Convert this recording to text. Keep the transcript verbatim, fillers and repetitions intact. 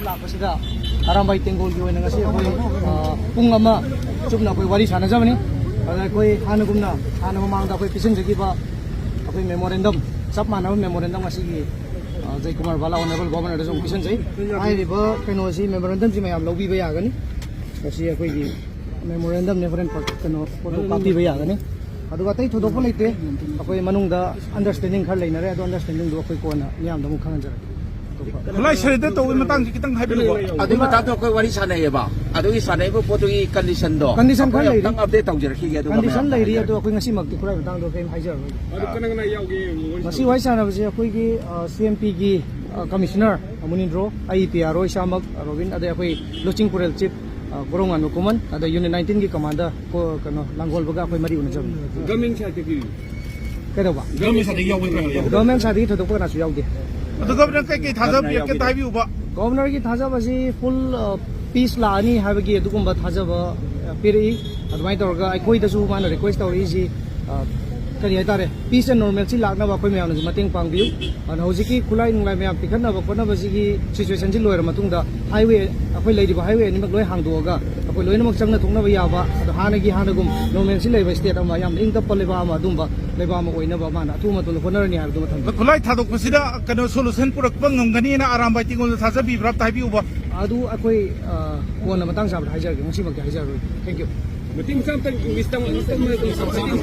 ꯂꯥꯛꯄꯁꯤꯗ ꯑꯔꯥꯝꯕꯥꯏ ꯇꯦꯡꯒꯣꯜꯒꯤ ꯑꯣꯏꯅ ꯉꯁꯤ ꯑꯩꯈꯣꯏ, ꯑ, ꯄꯨꯡ ꯑꯃ ꯆꯨꯞꯅ ꯑꯩꯈꯣꯏ ꯋꯥꯔꯤ ꯁꯥꯟꯅꯖꯕꯅꯤ꯫ ꯑꯗ ꯑꯩꯈꯣꯏ ꯍꯥꯟꯅꯒꯨꯝꯅ, ꯍꯥꯟꯅ ꯃꯃꯥꯡꯗ ꯑꯩꯈꯣꯏ ꯄꯤꯁꯤꯟꯖꯈꯤꯕ ꯑꯩꯈꯣꯏ memorandum, ꯆꯞ ꯃꯥꯟꯅꯕ memorandum ꯉꯁꯤꯒꯤ, ꯑ, ꯖꯌꯀꯨꯃꯥꯔ ꯕꯥꯂꯥ, Honourable Governorꯗꯁꯨ ꯑꯃꯨꯛ ꯄꯤꯁꯤꯟꯖꯩ꯫ ꯍꯥꯏꯔꯤꯕ ꯀꯩꯅꯣꯁꯤ, memorandumꯁꯤ ꯃꯌꯥꯝ ꯂꯧꯕꯤꯕ ꯌꯥꯒꯅꯤ꯫ ꯃꯁꯤ ꯑꯩꯈꯣꯏꯒꯤ memorandumꯅꯦ, ꯍꯣꯔꯦꯟ ꯄ-, ꯀꯩꯅꯣ, ꯐꯣꯇꯣ ꯀꯥꯞꯄꯤꯕ ꯌꯥꯒꯅꯤ꯫ ꯑꯗꯨꯒ ꯑꯇꯩ ꯊꯣꯏꯗꯣꯛꯄ ꯂꯩꯇꯦ꯫ ꯑꯩꯈꯣꯏ ꯃꯅꯨꯡꯗ understanding ꯈꯔ ꯂꯩꯅꯔꯦ, ꯑꯗꯣ understandingꯗꯨ ꯑꯩꯈꯣꯏ ꯀꯣꯟꯅ ꯃꯤꯌꯥꯝꯗ ꯑꯃꯨꯛ ꯈꯪꯍꯟꯖꯔꯛꯀꯦ꯫ ꯑꯇꯣꯞꯄ ꯈꯨꯠꯂꯥꯏ surrender ꯇꯧꯕꯒꯤ ꯃꯇꯥꯡꯁꯤ ꯈꯤꯇꯪ ꯍꯥꯏꯕꯤꯔꯛꯑꯣ꯫ ꯑꯗꯨꯒꯤ ꯃꯇꯥꯡꯗꯣ ꯑꯩꯈꯣꯏ ꯋꯥꯔꯤ ꯁꯥꯟꯅꯩꯌꯦꯕ꯫ ꯑꯗꯨꯒꯤ ꯁꯥꯟꯅꯔꯤꯕ ꯄꯣꯠꯇꯨꯒꯤ conditionꯗꯣ condition ꯈꯔ ꯑꯩꯈꯣꯏ ꯂꯩꯔꯤ꯫ ꯑꯃꯨꯛꯇꯪ update ꯇꯧꯖꯔꯛꯈꯤꯒꯦ, ꯑꯗꯨꯒ condition ꯃꯌꯥꯝꯗ ꯂꯩꯔꯤ, ꯍꯥꯏꯖꯔꯛꯀꯦ꯫ ꯑꯗꯣ ꯑꯩꯈꯣꯏ ꯉꯁꯤꯃꯛꯇꯤ ꯈꯨꯠꯂꯥꯏ ꯃꯇꯥꯡꯗꯣ ꯀꯔꯤꯝ ꯍꯥꯏꯖꯔꯔꯣꯏ꯫ ꯑꯗꯨ ꯀꯅꯥ ꯀꯅꯥ ꯌꯥꯎꯒꯦ? ꯉꯁꯤ ꯋꯥꯔꯤ ꯁꯥꯟꯅꯕꯁꯦ ꯑꯩꯈꯣꯏꯒꯤ, ꯑ, CMPꯒꯤ, ꯑ, commissioner ꯃꯨꯅꯤꯟꯗ꯭ꯔꯣ, ꯑꯩ, ꯄꯤ ꯑꯥꯔ ꯑꯣ ꯏꯁꯥꯃꯛ, ꯔꯣꯕꯤꯟ, ꯑꯗꯩ ꯑꯩꯈꯣꯏ ꯂꯨꯆꯤꯡ ꯄꯨꯔꯦꯜ chief, ꯑ, ꯀꯣꯔꯧꯉꯥꯟꯕ ꯈꯨꯃꯟ, ꯑꯗꯩ unit nineteenꯒꯤ commander ꯀꯣ-, ꯀꯩꯅꯣ, ꯂꯥꯡꯒꯣꯜꯕꯒ ꯑꯩꯈꯣꯏ ꯃꯔꯤ ꯎꯅꯖꯕꯅꯤ꯫ Government sideꯇꯒꯤ? ꯀꯩꯗꯧꯕ? Government sideꯇꯒꯤ ꯌꯥꯎꯕ ꯈꯔ ꯌꯥꯎꯕ? Government sideꯇꯒꯤ ꯊꯣꯏꯗꯣꯛꯄ ꯀꯅꯥꯁꯨ ꯌꯥꯎꯗꯦ꯫ ꯑꯗꯣ governor ꯀꯩꯀꯩ ꯊꯥꯖꯕ ꯄꯤꯔꯛꯀꯦ ꯑꯝꯇ ꯍꯥꯏꯕꯤꯌꯨꯕ? Governorꯒꯤ ꯊꯥꯖꯕꯁꯤ full, ꯑ, peace ꯂꯥꯛꯑꯅꯤ ꯍꯥꯏꯕꯒꯤ ꯑꯗꯨꯒꯨꯝꯕ ꯊꯥꯖꯕ, ꯑ, ꯄꯤꯔꯛꯏ꯫ ꯑꯗꯨꯃꯥꯏꯅ ꯇꯧꯔꯒ ꯑꯩꯈꯣꯏꯗꯁꯨ ꯃꯥꯅ request ꯇꯧꯔꯛꯏꯁꯤ, ꯑ, ꯀꯔꯤ ꯍꯥꯏꯇꯥꯔꯦ, peace and normalcy ꯂꯥꯛꯅꯕ ꯑꯩꯈꯣꯏ ꯃꯌꯥꯝꯅꯁꯨ ꯃꯇꯦꯡ ꯄꯥꯡꯕꯤꯌꯨ꯫ ꯑꯗꯨꯅ ꯍꯧꯖꯤꯛꯀꯤ ꯈꯨꯠꯂꯥꯏ ꯅꯨꯡꯂꯥꯏ ꯃꯌꯥꯝ ꯄꯤꯈꯠꯅꯕ ꯈꯣꯠꯅꯕꯁꯤꯒꯤ situationꯁꯤ ꯂꯣꯏꯔ ꯃꯇꯨꯡꯗ highway, ꯑꯩꯈꯣꯏ ꯂꯩꯔꯤꯕ highway ꯑꯅꯤꯃꯛ ꯂꯣꯏ ꯍꯥꯡꯗꯣꯛꯑꯒ ꯑꯩꯈꯣꯏ ꯂꯣꯏꯅꯃꯛ ꯆꯪꯅ ꯊꯣꯛꯅꯕ ꯌꯥꯕ, ꯑꯗꯣ ꯍꯥꯟꯅꯒꯤ ꯍꯥꯟꯅꯒꯨꯝ normalcy ꯂꯩꯕ state ꯑꯃ, ꯌꯥꯝꯅ ꯏꯪ ꯇꯞꯄ ꯂꯩꯕꯥꯛ ꯑꯃ, ꯑꯗꯨꯝꯕ ꯂꯩꯕꯥꯛ ꯑꯃ ꯑꯣꯏꯅꯕ ꯃꯥꯅ ꯑꯊꯨꯕ ꯃꯇꯝꯗ ꯍꯣꯠꯅꯔꯅꯤ ꯍꯥꯏꯕꯗꯨꯃ ꯊꯝꯖꯒꯦ꯫ ꯈꯨꯠꯂꯥꯏ ꯊꯥꯗꯣꯛꯄꯁꯤꯗ ꯀꯩꯅꯣ solution ꯄꯨꯔꯛꯄ ꯉꯝꯒꯅꯤꯅ ꯑꯔꯥꯝꯕꯥꯏ ꯇꯦꯡꯒꯣꯜꯗ ꯊꯥꯖꯕꯤꯕ꯭ꯔꯥ ꯑꯝꯇ ꯍꯥꯏꯕꯤꯌꯨꯕ? ꯑꯗꯨ ꯑꯩꯈꯣꯏ, ꯑ, ꯀꯣꯟꯅ ꯃꯇꯥꯡ ꯆꯥꯕꯗ ꯍꯥꯏꯖꯔꯒꯦ, ꯉꯁꯤꯃꯛꯇꯤ ꯍꯥꯏꯖꯔꯔꯣꯏ꯫ Thank you꯫ ꯃꯇꯦꯡ ꯃꯆꯥ ꯑꯝꯇꯪ English ꯇꯝ-, ꯇꯝ-,